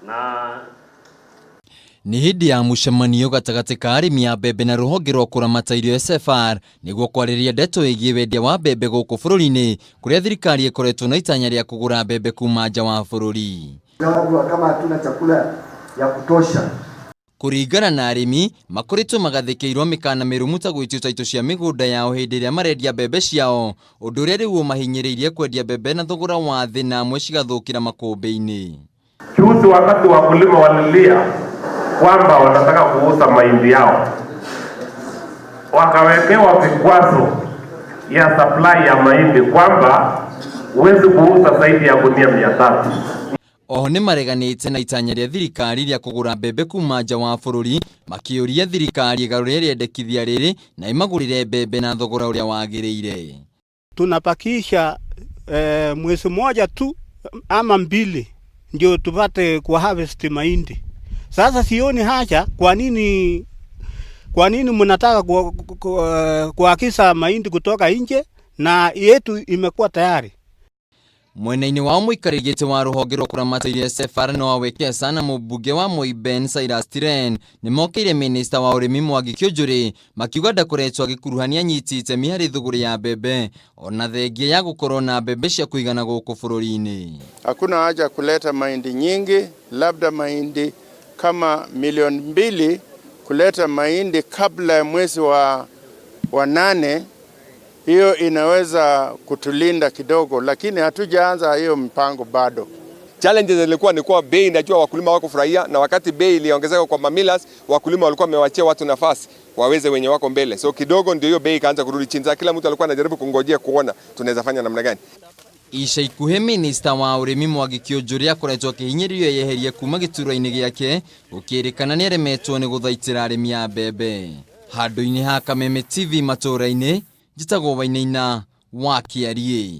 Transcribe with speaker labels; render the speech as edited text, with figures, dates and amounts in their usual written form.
Speaker 1: Na
Speaker 2: Nĩ hĩndĩ ya mũcemanio gatagatĩ ka arĩmi a mbembe na rũhonge rwa kũramata irio SFR nĩguo kwarĩrĩria ndeto ĩgiĩ wendia wa mbembe gũkũ bũrũri-inĩ kũrĩa thirikari ĩkoretwo na itanya rĩa kũgũra mbembe kuma nja wa bũrũri.
Speaker 3: Kama hatuna chakula ya kutosha.
Speaker 2: Kũringana na arĩmi, makoretwo magathĩkĩirwo mĩkana mĩrũmu ta gwĩtio taitũ cia mĩgũnda yao hĩndĩ ĩrĩa marendia mbembe ciao, ũndũ ũrĩa rĩu ũmahinyĩrĩirie kwendia mbembe na thogora wa thĩ na amwe cigathũkĩra makũmbĩ-inĩ.
Speaker 4: Juzi wakati wakulima walilia kwamba wanataka kuuza mahindi yao, wakawekewa vikwazo ya supply ya mahindi kwamba huwezi kuuza zaidi ya gunia 300.
Speaker 2: Oho nĩmareganĩte na itanya rĩa thirikari rĩa kũgũra mbembe kuma nja wa bũrũri makĩũria thirikari ĩgarũre rĩendekithia rĩrĩ na ĩmagũrĩre mbembe na thogora ũrĩa wagĩrĩire.
Speaker 5: Tunapakisha mwezi moja tu ama mbili ndio tupate ku harvest mahindi. Sasa sioni haja kwa nini mnataka kuagiza mahindi kutoka nje na yetu imekuwa tayari.
Speaker 2: Mwena-inĩ wao mũikarĩri gĩtĩ wa rũhonge rwa kũramata irio SFR Noah Wekesa na mũmbunge wa Moi Ben Cyrus Tiren nĩmokĩire minista wa ũrĩmi Mwangi Kiunjuri makiuga ndakoretwo agĩkuruhania anyiti itemi harĩ thũgũrĩ ya mbembe ona thengia ya gũkorwo na mbembe cia kũigana gũkũ bũrũri-inĩ.
Speaker 6: Hakuna haja kuleta mahindi nyingi, labda mahindi kama milioni 2, kuleta mahindi kabla ya mwezi wa 8, hiyo inaweza kutulinda kidogo, lakini hatujaanza hiyo mpango bado.
Speaker 7: Challenges zilikuwa ni kuwa bei, najua wakulima wako furahia, na wakati bei iliongezeka kwa mamillers, wakulima walikuwa wamewachia watu nafasi waweze wenye wako mbele, so kidogo ndio hiyo bei ikaanza kurudi chini. Sasa kila mtu alikuwa anajaribu kungojea kuona tunaweza fanya namna gani.
Speaker 2: Ica ikuhĩ minista wa ũrĩmi Mwangi Kiunjuri akoretwo akĩhinyĩrĩrio eyeherie kuma gĩturwa-inĩ gĩake gũkĩrĩkana nĩaremetwo nĩ gũthaitĩra arĩmi a mbembe. Handũ-inĩ ha Kameme TV matũũra-inĩ, njĩtagwo Wainaina wa Kĩariĩ.